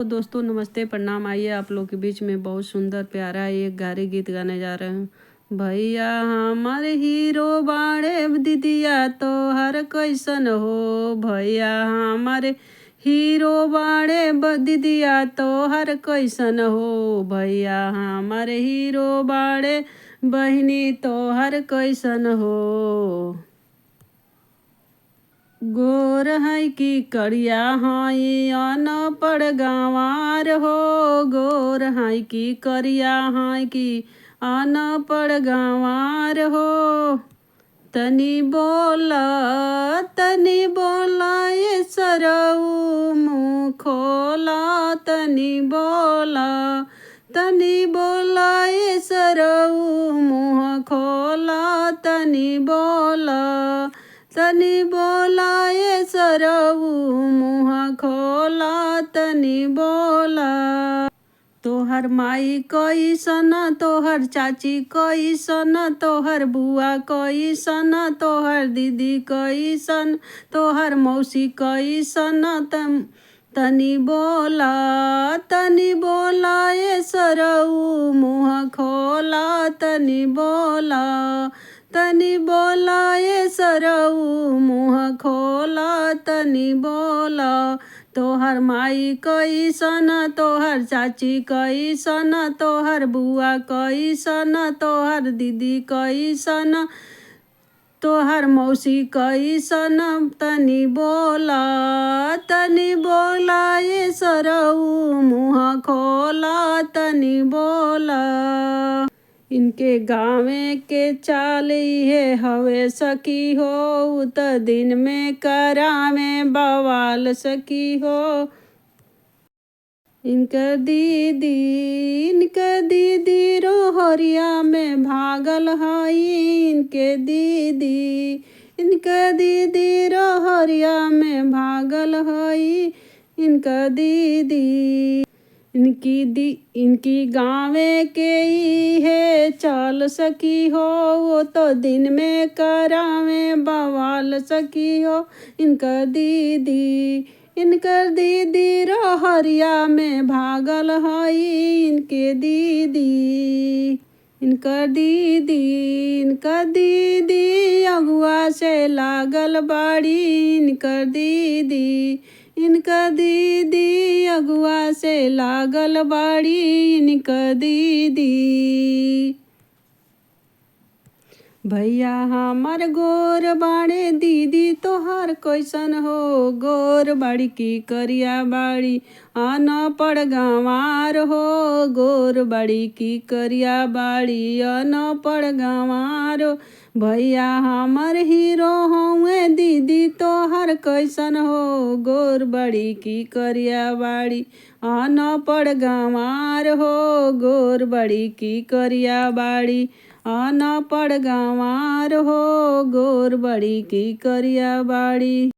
दोस्तों नमस्ते, प्रणाम। आइए आप लोग के बीच में बहुत सुंदर प्यारा एक गारी गीत गाने जा रहे हैं। भैया हमार हीरो बाड़े, दीदिया तोहर कैसन हो। भैया हमार हीरो बाड़े, दीदिया तोहर कैसन हो। भैया हमार हीरो बाड़े, बहिनी तोहर कैसन हो। गोर है कि करिया हई, अनपढ़ गंवार हो। गोर है कि करिया है कि अनपढ़ गंवार हो। तनी बोला, तनी बोला ये सरऊ, मुँह खोला। तनी बोला, तनी बोला ये सरऊ, मुँह खोला। तनी बोला, तनी बोला ये सरऊ, मुँह खोला। तनी बोला। तोहर माई कैसन, तोहर चाची कैसन, तोहर बुआ कैसन, तोहर दीदी कैसन, तोहर मौसी कैसन। तनी बोला, तनी बोला ये सरऊ, मुँह खोला। तनी बोला, तनी बोला ये सरऊ, मुँह खोला। तनी बोला। तोहर माई कैसन, तोहर चाची कैसन, तोहर बुआ कैसन, तोहर दीदी कैसन, तोहर मौसी कैसन। तनी बोला, तनी बोला ये सरऊ, मुँह खोला। तनी बोला। इनके गाँवे के चाल इहे हवे सखी हो। उ त दिन में करावे बवाल सखी हो। इनकर दीदी, इनकर दीदी रोहरिया में भागल हई। इनके दीदी, इनकर दीदी रोहरिया में भागल हई। इनकर दीदी, इनकी दी इनकी गाँवे के इहे चाल सखी हो। वो तो दिन में करावे बवाल सखी हो। इनकर दीदी, इनकर दीदी रोहरिया में भागल हई। इनके दीदी, इनकर दीदी, इनकर दीदी अगुआ से लागल बाड़ी। इनकर दीदी, इनकर दीदी अगुआ से लागल बाड़ी। इनकर दीदी। भैया हमार गोर बाड़े, दीदी तोहार कैसन हो। गोर बाड़ी की करिया बाड़ी, अनपढ़ गंवार हो। गोर बाड़ी की करिया बाड़ी, अनपढ़ गंवार। भैया हमर हीरो हउए, दीदी तोहार कैसन हो। गोर बाड़ी की करिया बाड़ी, अनपढ़ गंवार हो। गोर बाड़ी की करिया बाड़ी, अनपढ़ गंवार हो। गोर बाड़ी की करिया बाड़ी।